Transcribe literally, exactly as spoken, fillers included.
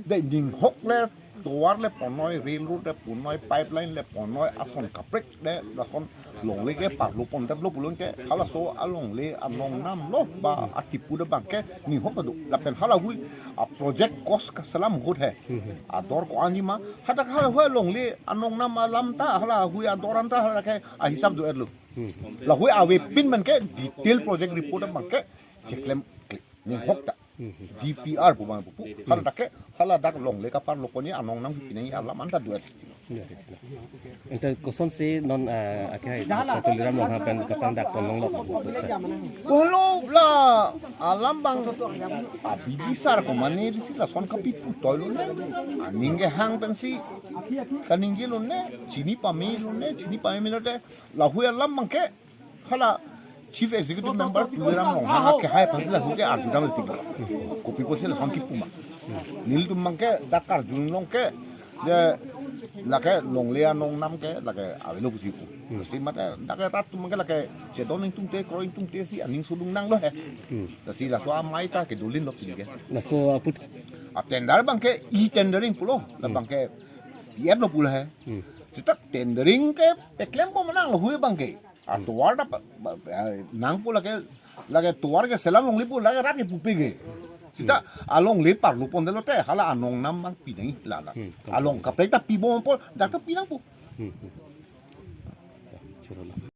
De ninghok le tovar le ponnoi, railroad le ponnoi, pipeline le ponnoi, ason kaprek de lason longle ke parlo pondetlo pulo ke, halaso alongle anong nam lo ba atipu de abang ke ninghok ta do. Lapen halahui a project cost kaselam ahut he. Ador ko-an ji ma, hadak halahui alongle anong nam alam ta halahui ador anta hala ke ahisap do-etlo. Lahui avepin abang ke detail project report abang ke cheklem klik ninghok ta. D P R pu abang pu. Haladak ke, haladak longle kaparlo pon ji anong nam pi nangji alam anta do-et. Ente kosonsi non, ah, akhai Tuliram Ronghang pen kapangdak pon longlok? Halo la alam abang abidi sar ko mane disi lason kapi putoilo ne. Aning kehang pensi kaningje lo ne, chini pame lo ne, chini pame lo de. Lahui alam abang ke hala Chief Executive Member Tuliram Ronghang akehai aphansi lahui ke arjudam le tik. Kopi pusi lason kipu ma. Nelitum abang ke dak karjulong ke, je lake longle anong nam ke lake avelo pusi pu. Si mate dak ke rat atum abang ke lake chedon ingtungte, kroi ingtungte si aning sudung nanglo he. Lasi laso amei ta kedolin lo pini ke. Laso aput. A tender abang ke e-tendering pulo, la abang ke yet lo pulo he. Sita tendering ke peklempo ma nang lahui abang ke. A tovar ta pa, pa, pa, nangpo lake, lake tovar keselam longle pu lake rat ke pupe ke. Sita alongle parlo pondetlo te, hala anong nam abang pi nangji la la. Along kaprek ta pibom apot, dak ta pi nangpo.